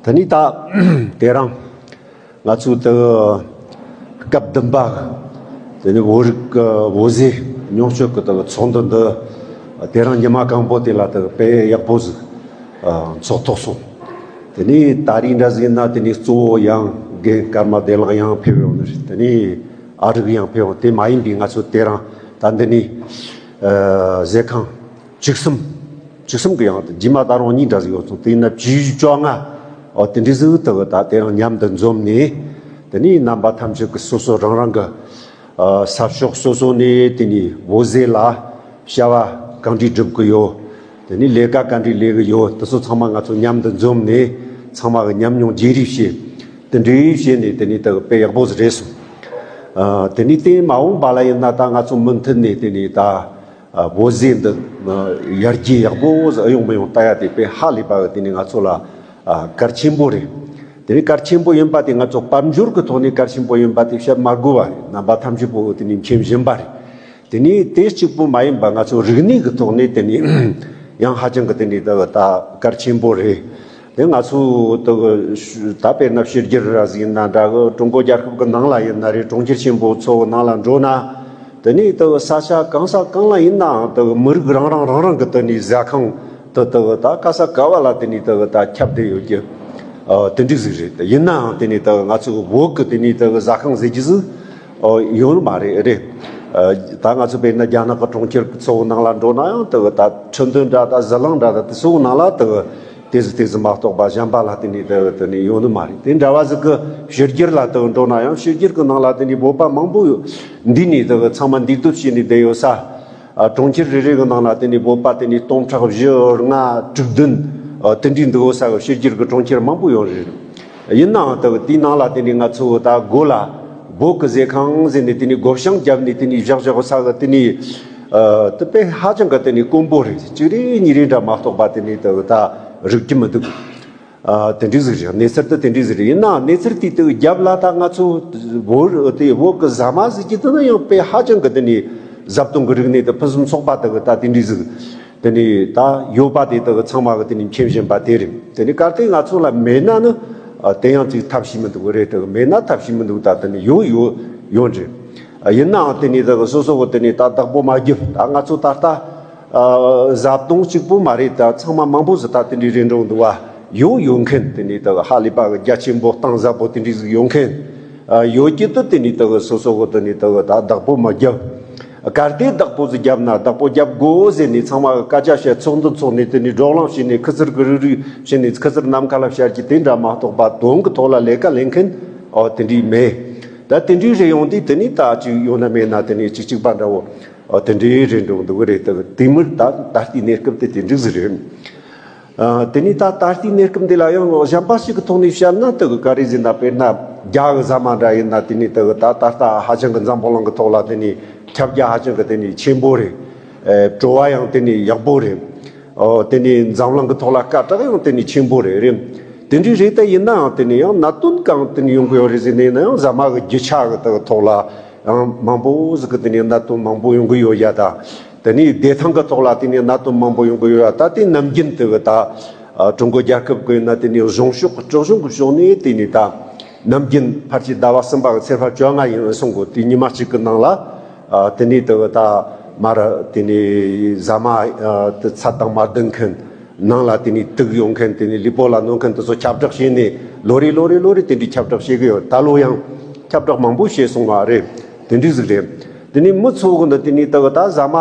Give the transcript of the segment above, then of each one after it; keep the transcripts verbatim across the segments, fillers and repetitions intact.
དེ་ནས་ད་དེ་རིང་ང་ཚོའི་དེ་སྐབས་བདུན་པ་དེ་ནས་བོད་རིགས་ཀྱི་བོད་ཟས་ཉུང་སྤྱོད་ཀྱི་དེ་ཚོགས་འདུ་འདི་དེ་རིང་ཉི་མ་གང་པོ་དེ་ལ་དེ་དཔེ་ཡག་པོ་ཟིག་ཨ་འཚོགས་ཐུབ་སོང་། དེ་ནས་ད་རེས་འདྲ་ཟིག་ཡིན་ན་དེ་ནས་གཙོ་བོ་ཡང་རྒན་ཀརྨ་བདེ་ལེགས་ཡང་ཕེབས་ཡོང་ནི་རེད། དེ་ནས་ཨ་རིག་ཡང་ཕེབས་ཡོང་། དེ་མ་ཡིན་པའི་ང་ཚོ་དེ་རིང་ད་འདི་ནས་ཨ་ཟས་ཁང་བཅུ་གསུམ། བཅུ་གསུམ་གི་ཡང་རྗེས་མ་ད་རུང་གཉིས་འདྲ་ཟིག་ཡོད་སོང་། དེ་ཡིན་ན་བཅུ་བཅོ་ལྔ། ཨོ་དེ་འདྲ་ཟིག་ད་གི་ད་དེ་རིང་མཉམ་དུ་འཛོམས་ནས། དེ་ནས་རྣམ་པ་ཐམས་ཅད་ཀྱི་སོ་སོ་རང་རང་གི་ཨ་ས་ཕྱོགས་སོ་སོ་ནས་དེ་ནས་བོད་ཟས་ལ་བྱ་བ་གང་འདྲ་སྒྲུབ་གི་ཡོད། དེ་ནས་ལས་ཀ་གང་འདྲ་ལས་གི་ཡོད། དེ་ཚོ་ཚང་མ་ང་ཚོ་མཉམ་དུ་འཛོམས་ནས་ཚང་མ་གི་ཉམས་མྱོང་བརྗེ་རེས་བྱས། དེ་འདྲ་བྱས་ནས་དེ་ནས་ད་གི་དཔེ་ཡག་པོ་ཟིག་རེད་སོང་། ཨ་དེ་ནས་དེ་མ་འོངས་པ་ལ་ཡིན་ན་ད་ང་ཚོ་མུ་མཐུད་ནས་དེ་ནས་ད། ཨ་བོད་ཟས་འདི་ཨ་ཡར་རྒྱས་ཡག་པོ་ཟིག་ཨེ་ཡོང་མི་ཡོང་ལྟ་ཡ་དེ་དཔེ་ཧ་ལས་པ་གི་དེ་ནས་ང་ཚོ་ལ་ཨ་གལ་ཆེན་པོ་རེད། དེ་ནས་གལ་ཆེན་པོ་ཡིན་པ་དེ་ང་ཚོ་དཔལ་འབྱོར་གི་ཐོག་ནས་གལ་ཆེན་པོ་ཡིན་པ་དེ་བཤད་མ་དགོས་པ་རེད། རྣམ་པ་ཐམས་ཅད་པོ་དེ་ནས་མཁྱེན་བཞིན་པ་རེད། དེ་ནས་དེ་གཅིག་པོ་མ་ཡིན་པ་ང་ཚོ་རིག་གནས་གི་ཐོག་ནས་དེ་ནས་ཡང་ཧ་ཅང་གི་དེ་ནས་ད་ད་གལ་ཆེན་པོ་རེད། དེ་ང་ཚོ་ད་ད་དཔེར་ན་ཕྱི་རྒྱལ་ར་ཟིག་ཡིན་ན་འདྲ་གི། ཀྲུང་གོ་རྒྱལ་ཁབ་གི་ནང་ལ་ཡིན་ན་རེད། གྲོང་ཁྱེར་ཆེན་པོ་ཚོ་ནང་ལ་འགྲོ་ན། དེ་ནས་དེ་ས་ཆ་གང་ས་གང་ལ་ཡིན་ནའང་དེ་མི་རིགས་རང་རང་རང་རང་གི་དེ་ནས་ཟ་ཁང་དེ་དེ་ད་ག་ས་ག་བ་ལ་དེ་ནས་དེ་ད་ཁྱབ་བསྡད་ཡོད་ཀྱི། ཨ་དེ་འདྲ་ཟིག་རེད། ཡིན་ནའང་དེ་ནས་དེ་ང་ཚོ་བོད་གི་དེ་ནས་དེ་ཟ་ཁང་ཟེར་རྒྱུ་ཟིག་ཨོ་ཡོད་མ་རེད། རེད། ཨ་ད་ང་ཚོ་དཔེར་ན་རྒྱ་ནག་གི་གྲོང་ཁྱེར་གི་ཚོ་ནང་ལ་འགྲོ་ནའང་དེ་ད་ཁྲིན་ཏུའུ་འདྲ་ད་ཟི་ལིང་འདྲ་ད་དེ་ཚོ་ནང་ལ་དེ། དེ་ཟིག་དེ་ཟིག་མ་གཏོགས་པ་གཞན་པ་ལ་དེ་ནས་དེ་དེ་ནས་ཡོད་ནི་མ་རེད། དེ་འདྲ་བ་ཟིག་གི་ཕྱི་རྒྱལ་ལ་དེ་འགྲོ་ན་ཡང་ཕྱི་རྒྱལ་གི་ནང་ལ་དེ་ནས་བོད་པ་མང་པོ་ཡོད། འདི་ནས་དེ་ཚང་མ་འདུས་སྡོད་བྱས་ནས་བསྡད་ཡོད་ས། ཨ་གྲོང་ཁྱེར་རེ་རེ་གི་ནང་ལ་དེ་ནས་བོད་པ་དེ་ནས་སྟོང་ཕྲག་བཞི་ལྔ་དྲུག་བདུན་ཨ་དེ་འདྲའི་འདུག་ཡོད་ས་གི་ཕྱི་རྒྱལ་གི་གྲོང་ཁྱེར་མང་པོ་ཡོད་རེད། ཡིན་ནའང་དེ་དེའི་ནང་ལ་དེ་ནས་ང་ཚོ་ད་སྒོ་ལ་བོད་གི་ཟས་ཁང་ཟེར་ནས་དེ་ནས་སྒོ་བྱང་བརྒྱབ་ནས་དེ་ནས་བཞག་བཞག་ས་གི་དེ་ནས། ཨ་དེ་དཔེ་ཧ་ཅང་གི་དེ་ནས་དཀོན་པོ་རེད། གཅིག་རེ་གཉིས་རེ་འདྲ་མ་གཏོགས་པ་དེ་ནས་དེ་ད་རིག་གི་མི་འདུག་ཨ་དེ་འདྲ་ཟིག་རེད། གནས་ཚུལ་དེ་དེ་འདྲ་ཟིག་རེད། ཡིན་ནའང་གནས་ཚུལ་དེ་དེ་རྒྱབ་ལ་ད་ང་ཚོ་བོད་དེ་བོད་གི་ཟ་མ་ཟེར་རྒྱུ་དེ་ནི་ཡང་དཔེ་ཧ་ཅང་གི་དེ་ནས་བཟའ་བཏུང་གི་རིག་གནས་དེ་ཕུན་སུམ་ཚོགས་པ་དེ་གི་ད་དེ་འདྲ་ཟིག་དེ་ནས་ད་ཡོད་པ་དེ་དེ་གི་ཚང་མ་གི་དེ་ནས་མཁྱེན་བཞིན་པ་དེ་རེད། དེ་ནས་གལ་ཏེ་ང་ཚོ་ལ་མེད་ན་ནི་ཨ་དེ་ཡང་ཅིག་ཐབས་ཤེས་མི་འདུག་རེད། དེ་གི་མེད་ན་ཐབས་ཤེས་མི་འདུག་ད་དེ་ནས་ཡོད་ཡོད་ཡོད་རེད། ཡིན་ནའང་དེ་ནས་ད་སོ་སོ་གི་དེ་ནས་ད་བདག་པོ་མ་བརྒྱབ། ད་ང་ཚོ་ད་ལྟ་ཨ་བཟའ་བཏུང་གཅིག་པོ་མ་རེད། ད་ཚང་མ་མང་པོ་ཟིག་ད་དེ་འདྲའི་རེད་འགྲོ་འདུག་བ། ཡོད་ཡོད་མཁན་དེ་ནས་ད་ཧ་ལས་པ་གི་རྒྱ་ཆེན་པོ་གཏིང་ཟབ་པོ་དེ་འདྲའི་ཟིག་ཡོད་མཁན་ཨ་ཡོད་ཀྱི་དུ། དེ་ནས་ད་སོ་སོ་གི་དེ་ནས་ད་ད་བདག་པོ་མ་བརྒྱབ། གལ་ཏེ་བདག་པོ་ཟིག་བརྒྱབ་ན་བདག་པོ་བརྒྱབ་དགོས་ཟེར་ནས་ཚང་མ་གི་སྐད་ཆ་བཤད། ཚོགས་འདུ་འཚོགས་ནས་དེ་ནས་བགྲོ་གླེང་བྱས་ནས་ཁུ་ཚུར་གི་རུབ་རུབ་བྱས་ནས་ཁུ་ཚུར་ནམ་མཁའ་ལ་བཤད་རྒྱུ་དེ་འདྲ་མ་གཏོགས་པ་དོན་གི་ཐོག་ལ་ལས་ཀ་ལས་མཁན་ཨོ་དེ་འདྲའི་མེད། ད་དེ་འདྲའི་རེད་ཡོང་དུས་དེ་ནས་ད་ཅིག་ཡོད་ན་མེད་ན་དེ་ནས་ཅིག་གཅིག་པ་འདྲ་བོ། ཨོ་དེ་འདྲའི་རེད་འགྲོ་འདུག་གི་རེད། ད་དེ་མུར་ད་ད་ལྟའི་གནས་སྐབས་དེ་དེ་འདྲ་ཟིག་རེད། ཨ་དེ་ནས་ད་ད་ལྟའི་གནས་སྐབས་འདི་ལ་ཡང་གཞན་པ་ཞིག་གི་ཐོག་ནས་བཤད་ན་ད་གི་ག་རེ་ཟེར་ན། དཔེར་ན་རྒྱ་གི་ཟ་མ་འདྲ་ཡིན་ན་དེ་ནས་ད་གི་ད་ད་ལྟ་ཧ་ཅང་གི་འཛམ་བུ་གླིང་གི་ཐོག་ལ་དེ་ནས་ཁྱབ་རྒྱ་ཧ་ཅང་གི་དེ་ནས་ཆེན་པོ་རེད། ཨེ་བྲོ་བ་ཡང་དེ་ནས་ཡག་པོ་རེད། ཨོ་དེ་ནས་འཛམ་གླིང་གི་ཐོག་ལ་སྐད་གྲགས་ཡང་དེ་ནས་ཆེན་པོ་རེད། རེད། དེ་འདྲའི་རེད། ད་ཡིན་ནའང་དེ་ནས་ཡང་གནད་དོན་གང་དེ་ནས་ཡོང་གི་ཡོད་རེད་ཟེར་ནས་ན། ཡང་ཟ་མ་གི་རྒྱུ་ཆ་གི་ད་གི་ཐོག་ལ་ཡང་མང་པོ་ཟིག་གི་དེ་ནས་གནད་དོན་མང་པོ་ཡོང་གི་ཡོད་ཡ། ད་དེ་ནས་བདེ་ཐང་གི་ཐོག་ལ་དེ་ནས་གནད་དོན་མང་པོ་ཡོང་གི་ཡོད་ཡ། ད་དེ་ནམ་རྒྱུན་དེ་གི་ད་ཨ་ཀྲུང་གོ་རྒྱལ་ཁབ་གི་ཡིན་ན་དེ་ནས་གཞུང་ཕྱོགས་གི་སྲིད་གཞུང་གི་ཕྱོགས་ནས་དེ་ནས་ད་ནམ་རྒྱུན་ཕལ་ཆེར་ཟླ་བ་གསུམ་པ་གི་ཚེས་པ་བཅོ་ལྔ་ཡིན་སོང་གོ། དེ་ཉི་མ་གཅིག་གི་ནང་ལ་ཨ་དེ་ནས་དེ་གི་ད་མར་དེ་ནས་ཟ་མ་ཨ་དེ་ཚད་དང་མ་ལྡན་མཁན། ནང་ལ་དེ་ནས་དུག་ཡོད་མཁན། དེ་ནས་ལུས་པོ་ལ་གནོད་མཁན་དེ་ཚོ་ཁྱབ་བསྒྲགས་བྱས་ནས་ལོ་རེ་ལོ་རེ་ལོ་རེ་དེ་འདྲའི་ཁྱབ་བསྒྲགས་བྱེད་གི་ཡོད། ད་ལོ་ཡང་ཁྱབ་བསྒྲགས་མང་པོ་བྱས་སོང་བ་རེད། དེ་འདྲ་ཟིག་རེད། དེ་ནས་མི་ཚོ་གི་འདི་དེ་ནས་ད་གི་ད་ཟ་མ་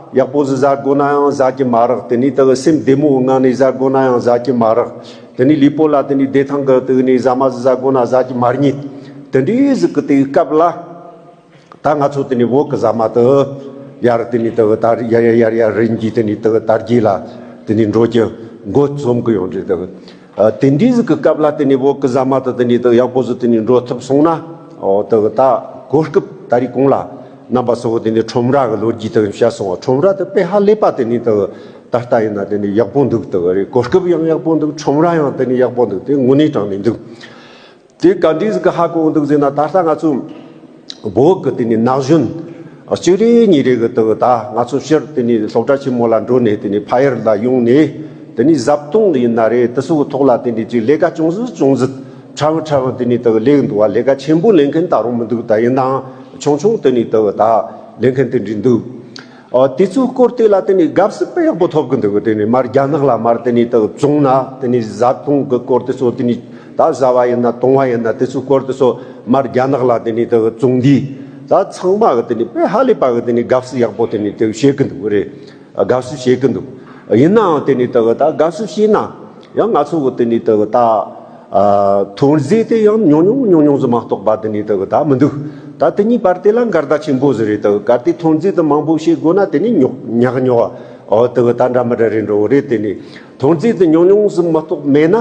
ཡག་པོ་ཟིག་ཟ་དགོས་ན་ཡང་ཟ་གི་མ་རག། དེ་ནས་ད་གི་སེམས་བདེ་མོའི་ངང་ནས་ཟ་དགོས་ན་ཡང་ཟ་གི་མ་རག། དེ་ནས་ལུས་པོ་ལ་དེ་ནས་བདེ་ཐང་གི་དེ་ནས་ཟ་མ་ཟིག་ཟ་དགོས་ན་ཟ་གི་མ་རྙེད། དེ་འདྲ་ཟིག་གི་དེ་སྐབས་ལ། ད་ང་ཚོ་དེ་ནས་བོད་གི་ཟ་མ་དེ་ཡར་དེ་ནས་དེ་གི་ད་ཡར་ཡར་ཡར་ཡར་རིམ་གྱིས་དེ་ནས་དེ་གི་དར་རྒྱས་ལ་དེ་ནས་འགྲོ་རྒྱུ་འགོ་རྩོམ་གི་ཡོང་རེད། དེ་གི་ཨ་དེ་འདྲའི་ཟིག་གི་སྐབས་ལ་དེ་ནས་བོད་གི་ཟ་མ་དེ་དེ་ནས་དེ་ཡག་པོ་ཟིག་དེ་ནས་འགྲོ་ཐུབ་སོང་ན། ཨོ་དེ་གི་ད་གོ་སྐབས་ད་རེས་གོང་ལ་རྣམ་པ་ཚོ་དེ་ནས་ཁྲོམ་ར་གི་ལོ་རྒྱུས་དེ་གི་བཤད་སོང་བ། ཁྲོམ་ར་དེ་དཔེ་ཧ་ལས་པ་དེ་ནས་དེ་གི་ད་ལྟ་ཡིན་ན་དེ་ནས་ཡག་པོ་འདུག། དེ་གི་རེད། གོ་སྐབས་ཡང་ཡག་པོ་འདུག། ཁྲོམ་ར་ཡང་དེ་ནས་ཡག་པོ་འདུག། དེ་དངོས་གནས་དྲང་གནས་འདུག། དེ་ག་འདྲ་ཟིག་གི་ཧ་གོ་འདུག་ཟེར་ན། ད་ལྟ་ང་ཚོ་བོད་གི་དེ་ནས་ན་གཞོན་གཅིག་རེ་གཉིས་རེ་གི་དེ་གི་ད་ང་ཚོ་ཕྱིར་དེ་ནས་སློབ་གྲྭ་ཆེན་མོ་ལ་འགྲོ་ནས་དེ་ནས་ཕ་ཡུལ་ལ་ཡོང་ནས་ དེ་ནས་བཟའ་བཏུང་ཡིན་ན་རེད། དེ་ཚོ་གི་ཐོག་ལ་དེ་ནས་ཅིག་ལས་ཀ་ཅུང་ཟད་ཅུང་ཟད་ཕྲ་བུ་ཕྲ་བུ་དེ་ནས་དག་ལས་འདུག་བ། ལས་ཀ་ཆེན་པོ་ལས་མཁན་ད་རུང་མི་འདུག་ད་ཡིན་ནའང་ཆུང་ཆུང་དེ་ནས་དག་ད་ལས་མཁན་དེ་འདྲ་འདུག་ཨ། དེ་ཚོའི་སྐོར་དེ་ལ་དེ་ནས་དགའ་བསུ་དཔེ་ཡག་པོ་ཐོབ་གི་འདུག་དེ་ནས་མར་རྒྱ་ནག་ལ་མར་དེ་ནས་དག་བཙོང་ན་དེ་ནས་བཟའ་བཏུང་གི་སྐོར་དེ་ཚོ་དེ་ནས་ད་བཟའ་བ་ཡིན་ན་བཏུང་བ་ཡིན་ན་དེ་ཚོའི་སྐོར་དེ་ཚོ་མར་རྒྱ་ནག་ལ་དེ་ནས་དག་བཙོང་དུས་ད་ཚང་མ་གི་དེ་ནས་དཔེ་ཧ་ལས་པ་གི་དེ་ནས་དགའ་བསུ་ཡག་པོ་དེ་ནས་དེ་བྱེད་གི་འདུག་རེད། དགའ་བསུ་བྱེད་ཀྱི་འདུག་ཡིན་ནའང་དེ་ནས་དག་ད་དགའ་བསུ་བྱས་ན་ཡང་ང་ཚོ་གི་དེ་ནས་དག་ད་ཨ་ཐོན་རྫས་དེ་ཡང་ཉུང་ཉུང་ཉུང་ཉུང་ཟིག་མ་གཏོགས་པ་དེ་ནས་དག་ད་མི་འདུག་ད་དེ་གཉིས་བར་དེ་ལ་འགལ་ཟླ་ཆེན་པོ་ཟིག་རེད། དག་གལ་ཏེ་ཐོན་རྫས་དེ་མང་པོ་བྱེད་དགོས་ན་དེ་ནས་ཉོག་ཉག་ཉོག་ཨོ་དག་ད་འདྲ་མི་འདྲ་རེད་འགྲོ་གི་རེད། དེ་ནས་ཐོན་རྫས་དེ་ཉུང་ཉུང་ཟིག་མ་གཏོགས་མེད་ན་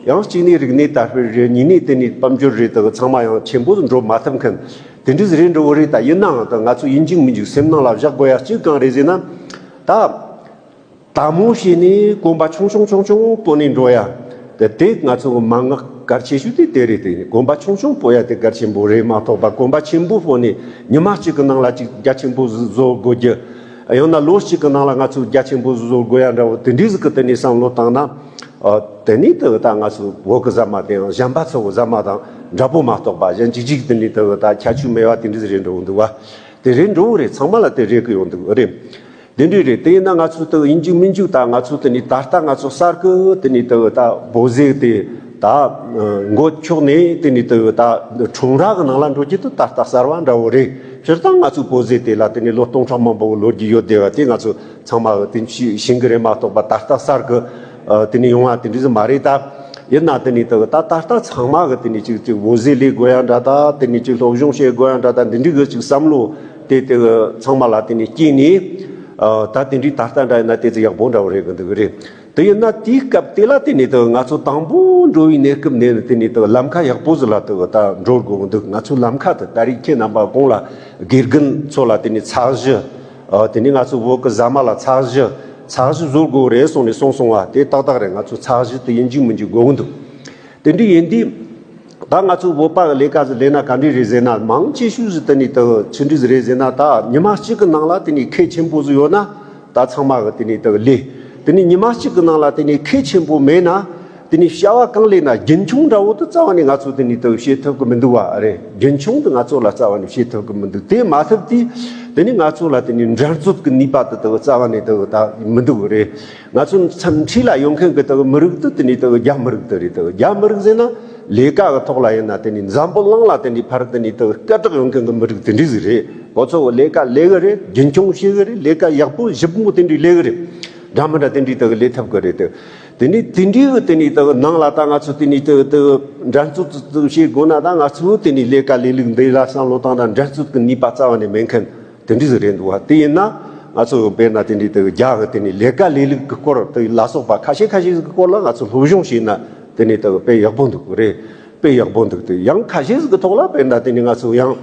ཡང་གཅིག་ནས་རིག་གནས་དར་སྤེལ་རེད། གཉིས་ནས་དེ་ནས་དཔལ་འབྱོར་རེད། དག་ཚང་མ་ཡང་ཆེན་པོ་ཟིག་འགྲོ་མ་ཐུབ་མཁན། དེ་འདྲ་ཟིག་རེད་འགྲོ་གི་རེད། ད་ཡིན་ནའང་ད་ང་ཚོ་ཡིན་གཅིག་མིན་གཅིག་སེམས་ནང་ལ་བཞག་དགོས་ཡ་གཅིག་གང་རེད་ཟེར་ན། ད་དལ་མོ་བྱས་ནས་གོམ་པ་ཆུང་ཆུང་ཆུང་ཆུང་སྤོ་ནས་འགྲོ་ཡ། དེ་དེ་ང་ཚོ་གི་མན་ངག་གལ་ཆེ་ཤོས་དེ་དེ་རེད། དེ་གོམ་པ་ཆུང་ཆུང་སྤོ་ཡ་དེ་གལ་ཆེན་པོ་རེད་མ་གཏོགས་པ། གོམ་པ་ཆེན་པོ་སྤོ་ནས་ཉི་མ་གཅིག་གི་ནང་ལ་ཅིག་རྒྱ་ཆེན་པོ་བཟོ་དགོས་རྒྱུ། ཡང་ན་ལོ་གཅིག་གི་ནང་ལ་ང་ཚོ་རྒྱ་ཆེན་པོ་བཟོ་དགོས་ཡ་འདྲ་བོ་དེ་འདྲའི་ཟིག་གི་དེ་ནས་བསམ་བློ་བཏང་ན། ཨ། དེ་ནས་དེ་ད་ང་ཚོ་བོད་གི་ཟ་མ་དེ་ཡང་གཞན་པ་ཚོ་གི་ཟ་མ་དང་འདྲ་པོ་མ་གཏོགས་པ་གཞན་གཅིག་གཅིག་དེ་ནས་དེ་ད་ཁྱད་ཆོས་མེད་པ་དེ་འདྲ་ཟིག་རེད་འགྲོ་གི་འདུག་བ། དེ་རེད་འགྲོ་གི་རེད། ཚང་མ་ལ་དེ་རེད་གི་ཡོང་འདུག་རེད། དེ་འདྲ་རེད། དེ་ཡིན་ན་ང་ཚོ་དེ་ཡིན་གཅིག་མིན་གཅིག་ད་ང་ཚོ་དེ་ནས་ད་ལྟ་ང་ཚོ་གསར་གི་དེ་ནས་དེ་ད་བོད་ཟས་དེ་ད་མགོ་འཁྱོག་ནས་དེ་ནས་དེ་ད་ཁྲོམ་ར་གི་ནང་ལ་འགྲོ་རྒྱུ་དེ་ད་ལྟ་གསར་བ་འདྲ་བོ་རེད། སྤྱིར་བཏང་ང་ཚོའི་བོད་ཟས་དེ་ལ་དེ་ནས་ལོ་སྟོང་ཕྲག་མང་པོ་གི་ལོ་རྒྱུས་ཡོད་བསྡད་པ་དེ་ང་ཚོ་ཚང་མ་གི་དེ་ཤེས་ཤེས་གི་རེད་མ་གཏོགས་པ། ད་ལྟ་གསར་གི་ཨ་དེ་ནས་ཡོང་བ་དེ་འདྲ་ཟིག་མ་རེད་ད། ཡིན་ན་དེ་ནས་དེ་ད་ད་ལྟ་ཚང་མ་གི་དེ་ནས་ཅིག་ཅིག་བོད་ཟས་ལས་དགོས་ཡ་འདྲ་ད། དེ་ནས་ཅིག་སློབ་སྦྱོང་བྱེད་དགོས་ཡ་འདྲ་ད། འདི་འདྲའི་གི་ཅིག་བསམ་བློ་དེ་དེ་གི་ཚང་མ་ལ་དེ་ནས་སྐྱེས་ནས་ཨ་ད་དེ་འདྲའི་ད་ལྟ་འདྲ་ཡིན་ན་དེ་ཚོ་ཡག་པོ་འདྲ་བོ་རེད་གི་འདུག་གི་རེད། དེ་ཡིན་ན་དེའི་སྐབས་དེ་ལ་དེ་ནས་དེ་ང་ཚོ་དང་པོ་འགྲོ་བའི་གནས་སྐབས་ནས་དེ་ནས་དེ་ལམ་ཁ་ཡག་པོ་ཟིག་ལ་དེ་ད་འགྲོ་དགོས་གི་འདུག་ང་ཚོའི་ལམ་ཁ་དེ་ད་རེས་ཁྱེད་རྣམ་པ་གོང་ལ་དགེ་རྒན་ཚོ་ལ་དེ་ནས་ཚད་གཞི། ཨ། དེ་ནས་ང་ཚོ་བོད་ཀྱི་ཟ་མ་ལ་ཚད་གཞི་ཚད་གཞི་བཟོ་དགོས་རེད་གསུངས་ནས་གསུངས་སོང་བ་དེ་ཏག་ཏག་རེད། ང་ཚོ་ཚད་གཞི་དེ་ཡིན་གཅིག་མིན་གཅིག་དགོས་ཀྱི་འདུག་དེ་འདྲ་ཡིན་དུས་ད་ང་ཚོ་བོད་པ་གི་ལས་ཀ་ཟིག་ལས་ན་ག་འདྲ་རེད་ཟེར་ན། མང་ཆེ་ཤོས་ཟིག་དེ་ནས་དེ་ཆི་འདྲ་ཟིག་རེད་ཟེར་ན། ད་ཉི་མ་གཅིག་གི་ནང་ལ་དེ་ནས་ཁེ་ཆེན་པོ་ཟིག་ཡོད་ན་ད་ཚང་མ་གི་དེ་ནས་དེ་ལས། དེ་ནས་ཉི་མ་གཅིག་གི་ནང་ལ་དེ་ནས་ཁེ་ཆེན་པོ་མེད་ན། དེ་ནས་བྱ་བ་གང་ལས་ན་རྒྱུན་འཁྱོངས་འདྲ་བོ་དེ་རྩ་བ་ནས་ང་ཚོ་དེ་ནས་དེ་བྱེད་ཐུབ་ཀྱི་མི་འདུག་བ་རེད། རྒྱུན་འཁྱོངས་དེ་ང་ཚོ་ལ་རྩ་བ་ནས་བྱེད་ཐུབ་ཀྱི་མི་འདུག་དེ་མ་ཐུབ་དུས་དེ་ནས་ང་ཚོ་ལ་དེ་ནས་འགྲན་རྩོད་ཀྱི་ནུས་པ་དེ་དེ་རྩ་བ་ནས་དེ་ད་མི་འདུག་རེད། ང་ཚོ་མཚམས་འཁྲིས་ལ་ཡོང་མཁན་གྱི་དེ་མི་རིགས་དེ་དེ་ནས་དེ་རྒྱ་མི་རིགས་དེ་རེད། དེ་རྒྱ་མི་རིགས་ཟེར་ན་ལས་ཀ་གི་ཐོག་ལ་ཡིན་ན། དེ་ནས་འཛམ་བུ་གླིང་ལ་དེ་ནས་ཕར་དེ་ནས་དེ་སྐད་གྲགས་ཡོང་མཁན་གྱི་མི་རིགས་དེ་འདྲ་ཟིག་རེད། ཁོ་ཚོ་གི་ལས་ཀ་ལས་གི་རེད། རྒྱུན་འཁྱོངས་བྱེད་གི་རེད། ལས་ཀ་ཡག་པོ་ཞིབ་མོ་དེ་འདྲ་ལས་གི་རེད། འདྲ་མི་འདྲ་དེ་འདྲའི་དག་ལས་ཐབས་ཀྱི་རེད་དེ། དེ་ནས་དེ་འདྲའི་གི་དེ་ནས་དག་ནང་ལ་ད་ང་ཚོ་དེ་ནས་དག་དག་འགྲན་རྩོད་དུ་བྱེད་དགོས་ན། ད་ང་ཚོ་དེ་ནས་ལས་ཀ་ལས་ལུགས་འདི་ལ་བསམ་བློ་བཏང་ན་འགྲན་རྩོད་ཀྱི་ནུས་པ་རྩ་བ་ནས་མེད་མཁན་དེ་འདྲ་ཟིག་རེད་འདུག་བ། དེ་ཡིན་ན་ང་ཚོ་དཔེར་ན་དེ་འདྲའི་དག་རྒྱ་གི་དེ་ནས་ལས་ཀ་ལས་ལུགས་ཀྱི་སྐོར་དེ་ལ་སོགས་པ་ཁ་ཤས་ཁ་ཤས་ཟིག་གི་སྐོར་ལ་ང་ཚོ་སློབ་སྦྱོང་བྱས་ན་དེ་ནས་དག་དཔེ་ཡག་པོ་འདུག་གི་རེད། དཔེ་ཡག་པོ་འདུག་སྟེ། ཡང་ཁ་ཤས་ཟིག་གི་ཐོག་ལ་དཔེར་ན་དེ་ནས་ང་ཚོ་ཡང་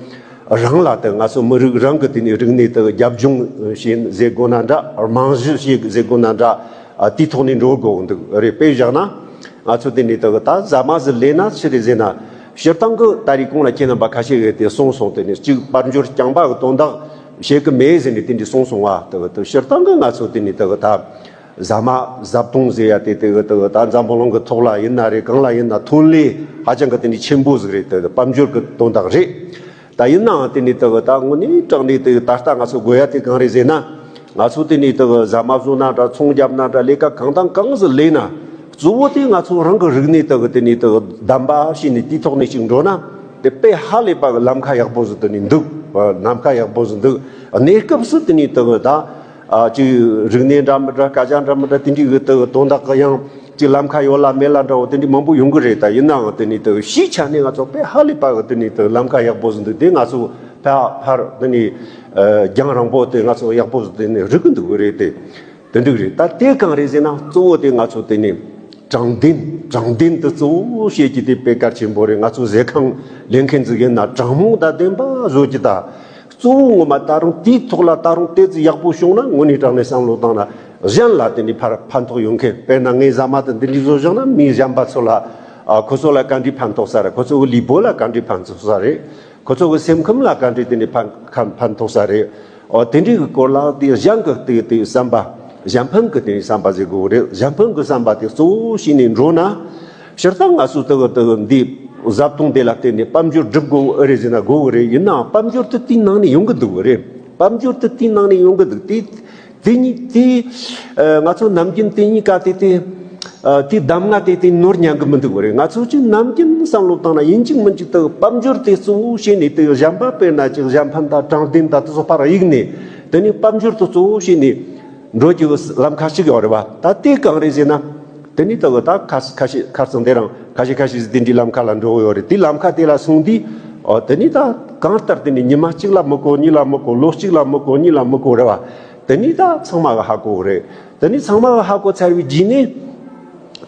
རང་ལ་དེ་ང་ཚོ་མི་རིགས་རང་གི་དེ་ནས་རིག་གནས་དེ་རྒྱབ་ལྗོངས་བྱེད་ཟེར་དགོས་ན་འདྲ། རྨང་གཞི་བྱེད་ཟེར་དགོས་ན་འདྲ། ཨ། དེའི་ཐོག་ནས་འགྲོ་དགོས་འདུག་རེད། དཔེ་བཞག་ན་ང་ཚོ་དེ་ནས་དེ་ད་ཟ་མ་ཟིག་ལས་ན་ཆི་རེད་ཟེར་ན། སྤྱིར་བཏང་གི་ད་རེས་གོང་ལ་ཁྱེད་རྣམ་པ་ཁ་ཤས་ཀྱིས་དེ་གསུངས་སོང་། དེ་ནས་གཅིག་དཔལ་འབྱོར་རྐྱང་པ་གི་དོན་དག་བྱེད་གི་མེད་ཟེར་ནས་དེ་འདྲ་གསུངས་སོང་བ། དེ་དེ་སྤྱིར་བཏང་གི་ང་ཚོ་དེ་ནས་དེ་ད། ཟ་མ་བཟའ་བཏུང་ཟེར་ཡ་དེ་དེ་གི་དེ་གི་ད་འཛམ་བུ་གླིང་གི་ཐོག་ལ་ཡིན་ན་རེད། གང་ལ་ཡིན་ན་ཐོན་ལས་ཧ་ཅང་གི་དེ་ནས་ཆེན་པོ་ཟིག་རེད། དེ་དཔལ་འབྱོར་གི་དོན་དག་རེད། ད་ཡིན་ནའང་དེ་ནས་དེ་གི་ད་དངོས་གནས་དྲང་གནས་དེ་གི་ད་ལྟ་ང་ཚོ་དགོས་ཡ་དེ་གང་རེད་ཟེར་ན། ང་ཚོ་དེ་ནས་དེ་གི་ཟ་མ་བཟོ་ན་འདྲ། ཚོང་རྒྱབ་ན་འདྲ། ལས་ཀ་གང་དང་གང་ཟིག་ལས་ན། གཙོ་བོ་དེ་ང་ཚོ་རང་གི་རིག་གནས་དེ་གི་དེ་ནས་དེ་གི་གདམ་པ་བྱས་ནས་དེའི་ཐོག་ནས་ཅིག་འགྲོ་ན། དེ་དཔེ་ཧ་ལས་པ་གི་ལམ་ཁ་ཡག་པོ་ཟིག་དེ་ནས་འདུག་ལམ་ཁ་ཡག་པོ་ཟིག་འདུག་གནས་སྐབས་སུ་དེ་ནས་དེ་གི་ད། ཨ། ཅིག་རིག་གནས་འདྲ་མི་འདྲ། སྐད་ཆ་འདྲ་མི་འདྲ། དེ་འདྲའི་གི་དེ་དོན་དག་གི་ཡང་ཅིག་ལམ་ཁ་ཡོད་ལ་མེད་ལ་འདྲ་བོ་དེ་འདྲའི་མང་པོ་ཡོང་གི་རེད། ད་ཡིན་ནའང་དེ་ནས་དེ་གི་སྤྱིའི་ཆ་ནས་ང་ཚོ་དཔེ་ཧ་ལས་པ་གི་དེ་ནས་དེ་གི་ལམ་ཁ་ཡག་པོ་ཟིག་འདུག་དེ་ང་ཚོ་ཕ་ཕར་དེ་ནས་ཨ་རྒྱང་རིང་པོ་དེ་ང་ཚོ་ཡག་པོ་ཟིག་དེ་ནས་རིག་གི་འདུག་གི་རེད་དེ། དེ་འདྲ་གི་རེད། ད་དེ་གང་རེད་ཟེར་ན། གཙོ་བོ་དེ་ང་ཚོ་དེ་ནས་དྲང་བདེན། དྲང་བདེན་དེ་གཙོ་བོ་བྱེད་རྒྱུ་དེ་དཔེ་གལ་ཆེན་པོ་རེད། ང་ཚོ་ཟས་ཁང་ལས་མཁན་ཟིག་ཡིན་ན་དྲང་མོ་དང་བདེན་པ་བཟོ་རྒྱུ་དང་། གཙོ་བོ་ངོ་མ་ད་རུང་དེའི་ཐོག་ལ་ད་རུང་དེ་ཙི་ཡག་པོ་བྱུང་ན། དངོས་གནས་དྲང་གནས་བསམ་བློ་བཏང་ན་གཞན་ལ་དེ་ནས་ཕར་ཕན་ཐོགས་ཡོང་མཁན། དཔེར་ན་ངས་ཟ་མ་དེ་འདི་འདྲ་བཟོ་བཞག་ན་མི་གཞན་པ་ཚོ་ལ། ཨ། ཁོ་ཚོ་ལ་ག་འདྲའི་ཕན་ཐོགས་ས་རེད། ཁོ་ཚོ་གི་ལུས་པོ་ལ་ག་འདྲའི་ཕན་ཐོགས་ས་རེད། ཁོ་ཚོ་གི་སེམས་ཁམས་ལ་ག་འདྲའི་དེ་ནས་ཕན་ཕན་ཕན་ཐོགས་ས་རེད། ཨོ། དེ་འདྲའི་གི་སྐོར་ལ་དེ་གཞན་གི་དེ་དེ་བསམ་པ། གཞན་ཕན་གྱི་དེ་བསམ་པ་ཟིག་དགོས་རེད། གཞན་ཕན་གྱི་བསམ་པ་དེ་གཙོ་བོ་བྱས་ནས་འགྲོ་ན། སྤྱིར་བཏང་ང་ཚོ་དེ་གི་དེ་གི་འདི་བཟའ་བཏུང་དེ་ལ་བརྟེན་ནས་དཔལ་འབྱོར་སྒྲུབ་དགོས་ཨེ་རེད་ཟེར་ན་དགོས་གི་རེད། ཡིན་ནའང་དཔལ་འབྱོར་དེ་དེའི་ནང་ནས་ཡོང་གི་འདུག་གི་རེད། དཔལ་འབྱོར་དེ་དེའི་ནང་ནས་ཡོང་གི་འདུག་དེ་དེ་ཉིད་དེ་ང་ཚོ་ནམ་རྒྱུན་དེ་གཉིས་ཀ་དེ་དེ་དེ་གདམ་ང་དེ་དེ་ནོར་ཉན་གི་མི་འདུག་གི་རེད། ང་ཚོ་ཅིག་ནམ་རྒྱུན་བསམ་བློ་བཏང་ན་ཡིན་གཅིག་མིན་གཅིག་དེ་དཔལ་འབྱོར་དེ་གཙོ་བོ་བྱས་ནས་དེ་གཞན་པ་དཔེར་ན་ཅིག་གཞན་ཕན་དང་དྲང་བདེན་དང་དེ་ཚོ་ཕར་གཡུག་ནས། དེ་ནས་དཔལ་འབྱོར་དེ་གཙོ་བོ་བྱས་ནས་འགྲོ་རྒྱུ་ལམ་ཁ་ཞིག་ཡོད་རེད་བ། ད་དེ་གང་རེད་ཟེར་ན། དེ་ནས་ད་གི་ད་ཁ་ཁ་ཤས་ཁ་སང་དེ་རིང་ཁ་ཤས་ཁ་ཤས་ཟིག་དེ་འདྲའི་ལམ་ཁ་ལ་འགྲོ་གི་ཡོད་རེད། དེ་ལམ་ཁ་དེ་ལ་སོང་དུས། ཨོ་དེ་ནས་ད་གང་ལྟར་དེ་ནས་ཉི་མ་གཅིག་ལ་མི་གོ་གཉིས་ལ་མི་གོ་ལོ་གཅིག་ལ་མི་གོ་གཉིས་ལ་མི་གོ་རེད་བ། དེ་ནས་ད་ཚང་མ་གི་ཧ་གོ་གི་རེད། དེ་ནས་ཚང་མ་གི་ཧ་གོ་ཚར་བའི་རྗེས་ནས།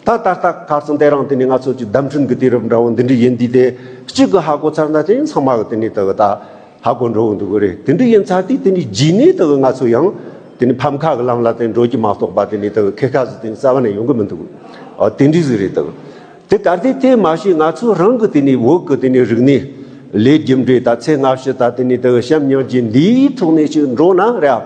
ད་ད་ལྟ་ཁ་སང་དེ་རིང་དེ་ནས་ང་ཚོ་ཀྱི་བརྡ་འཕྲིན་གྱི་དུས་རབས་འདྲ་བོ་འདི་འདྲ་ཡིན་དུས། དེ་གཅིག་གི་ཧ་གོ་ཚར་ན་དེ་ཚང་མ་གི་དེ་ནས་ད་གི་ད། ཧ་གོ་འགྲོ་གི་འདུག་གི་རེད། དེ་འདྲ་ཡིན་ཚར་དུས་དེ་ནས་རྗེས་ནས་དེ་གི་ང་ཚོ་ཡང་དེ་ནས་ཕམ་ཁ་གི་ལམ་ལ་དེ་འགྲོ་རྒྱུ་མ་གཏོགས་པ་དེ་ནས་དེ་གི་ཁེ་ཁ་ཟིག་དེ་ནས་རྩ་བ་ནས་ཡོང་གི་མི་འདུག་ཨ་དེ་འདྲ་ཟིག་རེད་དེ། དེ་ག་དེ་དེ་མ་ཤེས་ང་ཚོ་རང་གི་དེ་ནས་བོད་གི་དེ་ནས་རིག་གནས་ལས་རྒྱུ་འབྲས་དང་ཚེ་སྔ་ཕྱི་དང་དེ་ནས་དེ་གི་བྱམས་སྙིང་རྗེ་འདིའི་ཐོག་ནས་ཅིག་འགྲོ་ན་རེད།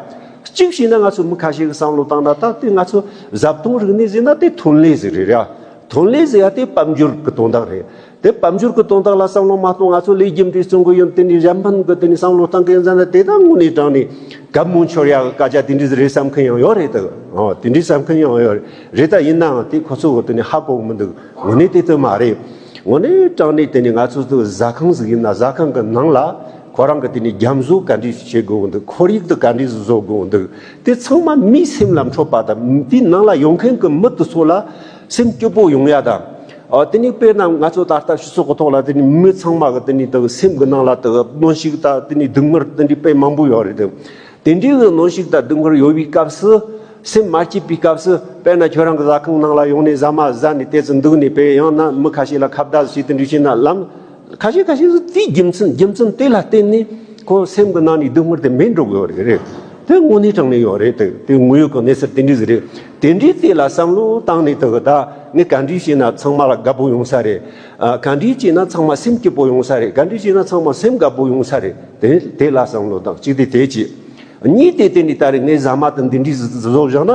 གཅིག་བྱས་ན་ང་ཚོ་མི་ཁ་ཤས་ཀྱི་བསམ་བློ་བཏང་ན་ད་དེ་ང་ཚོ་བཟའ་བཏུང་རིག་གནས་ཟེར་ན་དེ་ཐོན་ལས་ཟིག་རེད་ར། ཐོན་ལས་ཟེར་ཡ་དེ་དཔལ་འབྱོར་གྱི་དོན་དག་རེད། དེ་དཔལ་འབྱོར་གྱི་དོན་དག་ལ་བསམ་བློ་མ་གཏོང་ང་ཚོ་ལས་རྒྱུ་འབྲས་བརྩོན་གི་ཡོད། དེ་ནས་གཞན་ཕན་གྱི་དེ་ནས་བསམ་བློ་བཏང་གི་ཡིན་ཟེར་ན་དེ་ད་དངོས་གནས་དྲང་ནས་གད་མོ་འཆོར་ཡ་གི་སྐད་ཆ་དེ་འདྲ་ཟིག་རེད་བསམ་མཁན་ཡང་ཡོད་རེད་དེ། ཨོ་དེ་འདྲ་བསམ་མཁན་ཡང་ཡོད་རེད། རེད་ད་ཡིན་ནའང་དེ་ཁོ་ཚོ་གི་དེ་ནས་ཧ་གོ་གི་མི་འདུག་དངོས་གནས་དེ་ལྟར་མ་རེད། དངོས་གནས་དྲང་གནས་དེ་ནས་ང་ཚོ་ཚོ་ཟ་ཁང་ཟིག་ཡིན་ན་ཟ་ཁང་གི་ནང་ལ་ཁོ་རང་གི་དེ་ནས་རྒྱ་མཚོ་ག་འདྲས་བྱེད་དགོས་འདུག་ཁོར་ཡུག་དེ་ག་འདྲས་བཟོ་དགོས་འདུག་དེ་ཚང་མ་མིའི་སེམས་ལ་འཕྲོད་པ་དང་དེའི་ནང་ལ་ཡོང་མཁན་གྱི་མི་དེ་ཚོ་ལ་སེམས་སྐྱིད་པོ་ཡོང་ཡ་དང་། ཨ་དེ་ནས་དཔེར་ན་ང་ཚོ་ད་ལྟ་སྤྱི་ཚོགས་ཀྱི་ཐོག་ལ་དེ་ནས་མི་ཚང་མ་གི་དེ་ནས་དེ་སེམས་ཀྱི་ནང་ལ་དེ་གནོན་ཤུགས་དང་དེ་ནས་སྡུག་བསྔལ་དེ་འདྲས་དཔེ་མང་པོ་ཡོད་རེད་དེ། དེ་འདྲའི་གི་གནོན་ཤུགས་དང་སྡུག་བསྔལ་ཡོད་པའི་སྐབས་སུ་སེམས་མ་སྐྱིད་པའི་སྐབས་སུ་དཔེར་ན་ཁྱོད་རང་གི་ཟ་ཁང་ནང་ལ་ཡོང་ནས་ཟ་མ་ཟ་ནས་དེ་ཚོ་འདུག་ནས་དཔེ་ཡང་ན་མི་ཁ་ཤས་ལ་ཁ་བརྡ་བྱས་དེ་འདྲ་བྱས་ན་ལམ་ཁ་ཤས་ཁ་ཤས་སུ་དེའི་རྒྱུ་མཚན་རྒྱུ་མཚན་དེ་ལ་བརྟེན་ནས་ཁོ་སེམས་ཀྱི་ནང་ནས་སྡུག་བསྔལ་དེ་མེད་འགྲོ་གི་ཡོད་རེད་རེད། དེ་དངོས་གནས་དྲང་གནས་ཡོད་རེད། དེ་དེ་དངོས་ཡོད་ཀྱི་གནས་ཚུལ་དེ་འདྲ་ཟིག་རེད། དེ་འདྲའི་ཐད་ལ་བསམ་བློ་བཏང་ནས་དེ་གི་ད་ངས་ག་འདྲས་བྱས་ན་ཚང་མ་ལ་དགའ་པོ་ཡོང་ས་རེད། ཨ་ག་འདྲས་བྱས་ན་ཚང་མ་སེམས་སྐྱིད་པོ་ཡོང་ས་རེད། ག་འདྲས་བྱས་ན་ཚང་མ་སེམས་དགའ་པོ་ཡོང་ས་རེད། དེ་དེ་ལ་བསམ་བློ་བཏང་གཅིག་དེ་དེ་གཅིག་གཉིས་དེ་དེ་ནས་ད་རེས་ངས་ཟ་མ་དང་འདི་འདྲས་བཟོ་བཞག་ན།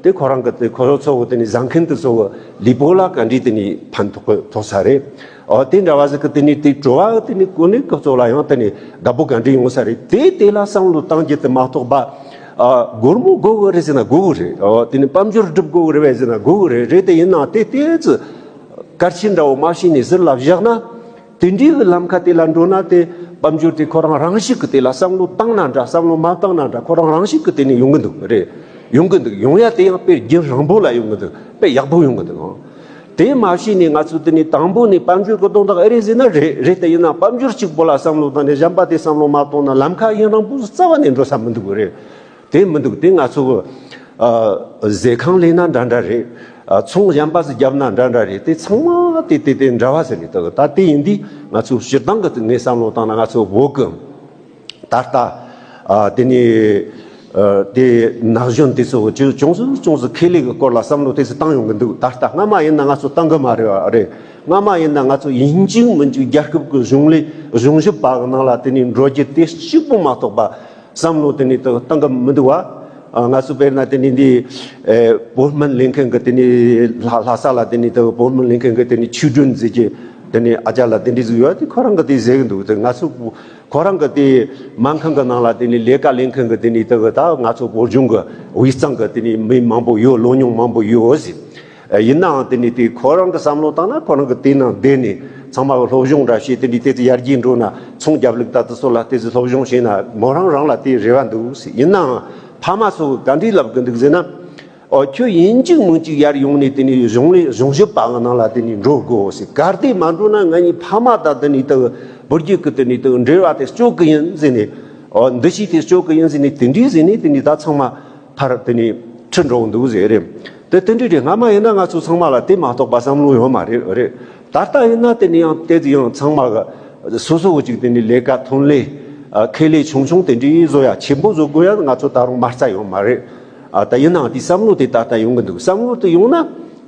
དེ་ཁོ་རང་གི་དེ་ཁོ་ཚོ་ཚོ་གི་དེ་ནས་ཟ་མཁན་དེ་ཚོ་གི་ལུས་པོ་ལ་ག་འདྲས་དེ་ནས་ཕན་ཐོགས་ཐོགས་ས་རེད། ཨོ་དེ་འདྲ་བ་ཟིག་གི་དེ་ནས་དེ་བྲོ་བ་དེ་ནས་ཀུན་ནས་ཁོ་ཚོ་ལ་ཡང་དེ་ནས་དགའ་པོ་ག་འདྲས་ཡོང་ས་རེད། དེ་དེ་ལ་བསམ་བློ་བཏང་རྒྱུ་དེ་མ་གཏོགས་པ། ཨ་སྒོར་མོ་དགོས་གི་རེད་ཟེར་ན་དགོས་གི་རེད། ཨོ་དེ་ནས་དཔལ་འབྱོར་སྒྲུབ་དགོས་གི་རེད་བས་ཟེར་ན་དགོས་གི་རེད། རེད་དེ་ཡིན་ནའང་དེ་དེ་ཚོ་གལ་ཆེན་འདྲ་བོ་མ་བྱས་ནས་ཟུར་ལ་བཞག་ན། དེ་འདྲའི་གི་ལམ་ཁ་དེ་ལ་འགྲོ་ན་དེ་དཔལ་འབྱོར་དེ་ཁོ་རང་རང་བཞིན་གི་དེ་ལ་བསམ་བློ་བཏང་ན་འདྲ་བསམ་བློ་མ་བཏང་ན་འདྲ་ཁོ་རང་རང་བཞིན་གི་དེ་ནས་ཡོང་གི་འདུག་རེད། ཡོང་གི་འདུག་ཡོང་ཡ་དེ་ཡང་དཔེ་རྒྱུན་རིང་པོ་ལ་ཡོང་གི་འདུག་དཔེ་ཡག་པོ་ཡོང་གི་འདུག་དེ་མ་བྱས་ནས་ང་ཚོ་དེ་ནས་དང་པོ་ནས་དཔལ་འབྱོར་གི་དོན་དག་ཨེ་རེད་ཟེར་ན་རེད། རེད་དེ་ཡིན་ན་དཔལ་འབྱོར་གཅིག་པོ་ལ་བསམ་བློ་བཏང་ནས་གཞན་པ་དེ་བསམ་བློ་མ་བཏང་ན་ལམ་ཁ་ཡུན་རིང་པོ་རྩ་བ་ནས་འགྲོ་ས་མི་འདུག་རེད། དེ་མི་འདུག་དེ་ང་ཚོ་གི་ཨ་ཟས་ཁང་ལས་ན་འདྲ་འདྲ་རེད། ཨ་ཚོང་གཞན་པ་ཟིག་བརྒྱབ་ན་འདྲ་འདྲ་རེད། དེ་ཚང་མ་དེ་དེ་དེ་འདྲ་བ་ཟེར་ནས་ད་ད་དེ་ཡིན་དུས་ང་ཚོ་སྤྱིར་བཏང་གི་ངས་བསམ་བློ་བཏང་ན་ང་ཚོ་བོད་གི་ད་ལྟ་ཨ་དེ་ནས་ཨ་དེ་ན་གཞོན་དེ་ཚོ་ཅི་ཅུང་ཟད་ཅུང་ཟད་ཁེ་ལས་གི་སྐོར་ལ་བསམ་བློ་དེ་ཚོ་བཏང་ཡོང་གི་འདུག་ད་ལྟ་སྔ་མ་ཡིན་ན་ང་ཚོ་བཏང་གི་མ་རེད་བ་རེད། སྔ་མ་ཡིན་ན་ང་ཚོ་ཡིན་གཅིག་མིན་གཅིག་རྒྱལ་ཁབ་གི་གཞུང་ལས་གཞུང་ཞབས་པ་གི་ནང་ལ་དེ་ནས་འགྲོ་རྒྱུ་དེ་གཅིག་པོ་མ་གཏོགས་པ། བསམ་བློ་དེ་ནས་ད་བཏང་གི་མི་འདུག་བ། ཨ་ང་ཚོ་དཔེར་ན་དེ་ནས་འདི་ཨེ་བོད་སྨན་ལེན་མཁན་གྱི་དེ་ནས་ལྷ་ལྷ་ས་ལ་དེ་ནས་ད་བོད་སྨན་ལེན་མཁན་གྱི་དེ་ནས་ཆོས་སྒྲོན་ཟེར་གྱི་དེ་ནས་ཨ་ཅག་ལ་དེ་འདྲ་ཟིག་ཡོད་དེ་ཁོ་རང་གི་དེ་ཟེར་གི་འདུག་དེ་ང་ཚོ་ཁོ་རང་གི་དེ་སྨན་ཁང་གི་ནང་ལ་དེ་ནས་ལས་ཀ་ལེན་མཁན་གྱི་དེ་ནས་ད་གི་ད་ང་ཚོ་བོད་ལྗོངས་གི་དབུས་གཙང་གི་དེ་ནས་མི་མང་པོ་ཡོད། ལོ་ཉུང་མང་པོ་ཡོད་ཟེར། ཡིན་ནའང་དེ་ནས་དེ་ཁོ་རང་གི་བསམ་བློ་བཏང་ན་ཁོ་རང་གི་དེ་ནང་བསྡད་ནས་ཚང་མ་གི་སློབ་སྦྱོང་འདྲ་བྱས་དེ་འདྲའི་དེ་ཚོ་ཡར་རྒྱས་འགྲོ་ན་ཚོང་རྒྱབ་ལུགས་ད་དེ་ཚོ་ལ་དེ་ཚོ་སློབ་སྦྱོང་བྱས་ན་མོ་རང་རང་ལ་དེ་རེ་བ་འདུག་ཟེར། ཡིན་ནའང་ཕ་མ་ཚོ་ག་འདྲས་ལབ་གི་འདུག་ཟེར་ན། ཨོ་ཁྱོད་ཡིན་གཅིག་མིན་གཅིག་ཡར་ཡོང་ནས་དེ་ནས་གཞུང་ལས་གཞུང་ཞབས་པ་གི་ནང་ལ་དེ་ནས་འགྲོ་དགོས་ཟེར། གལ་ཏེ་མ་འགྲོ་ན་ང་གཉིས་ཕ་མ་དང་དེ་ནས་དེ་བུ་རྒྱུད་ཀྱི་དེ་ནས་དེ་འབྲེལ་བ་དེ་གཅོད་གི་ཡིན་ཟེར་ནས། ཨོ་འདི་ཞིག་དེ་གཅོད་གི་ཡིན་ཟེར་ནས་དེ་འདྲས་ཟེར་ནས་དེ་ནས་ད་ཚང་མ། ཕར་དེ་ནས་ཁྲིད་འགྲོ་འདུག་ཟེར་རེད། དེ་དེ་འདྲ་རེད། སྔ་མ་ཡིན་ན་ང་ཚོ་ཚང་མ་ལ་དེ་མ་གཏོགས་པ་བསམ་བློ་ཡོད་མ་རེད་རེད། ད་ལྟ་ཡིན་ན་དེ་ནས་ཡང་དེ་ཚོ་ཡང་ཚང་མ་གི་སོ་སོ་གི་ཅིག་དེ་ནས་ལས་ཀ་ཐོན་ལས་ཨ་ཁེ་ལས་ཆུང་ཆུང་དེ་འདྲའི་བཟོ་ཡ་ཆེན་པོ་བཟོ་དགོས་ཡ་ང་ཚོ་ད་རུང་མ་རྩ་ཡོད་མ་རེད། ཨ་ད་ཡིན་ནའང་དེ་བསམ་བློ་དེ་ད་ལྟ་ཡོང་གི་འདུག་བསམ་བློ་དེ་ཡོང་ན་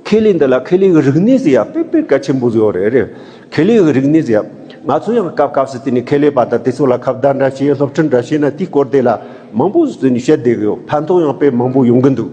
ཁེ་ལས་འདི་ལ་ཁེ་ལས་གི་རིག་གནས་ཟེར་ཡ་དཔེ་དཔེ་གལ་ཆེན་པོ་བཟོ་ཡོད་རེད་རེད། ཁེ་ལས་གི་རིག་གནས་ཟེར་ཡ། ང་ཚོ་ཡང་སྐབས་སྐབས་སུ་དེ་ནས་ཁེ་ལས་པ་དང་དེ་ཚོ་ལ་ཁ་བརྡ་འདྲ་བྱས་སློབ་ཁྲིད་འདྲ་བྱས་ན་དེའི་སྐོར་དེ་ལ་མང་པོ་ཟིག་ནས་བཤད་བསྡད་གི་ཡོད། ཕན་ཐོགས་ཡང་དཔེ་མང་པོ་ཡོང་གི་འདུག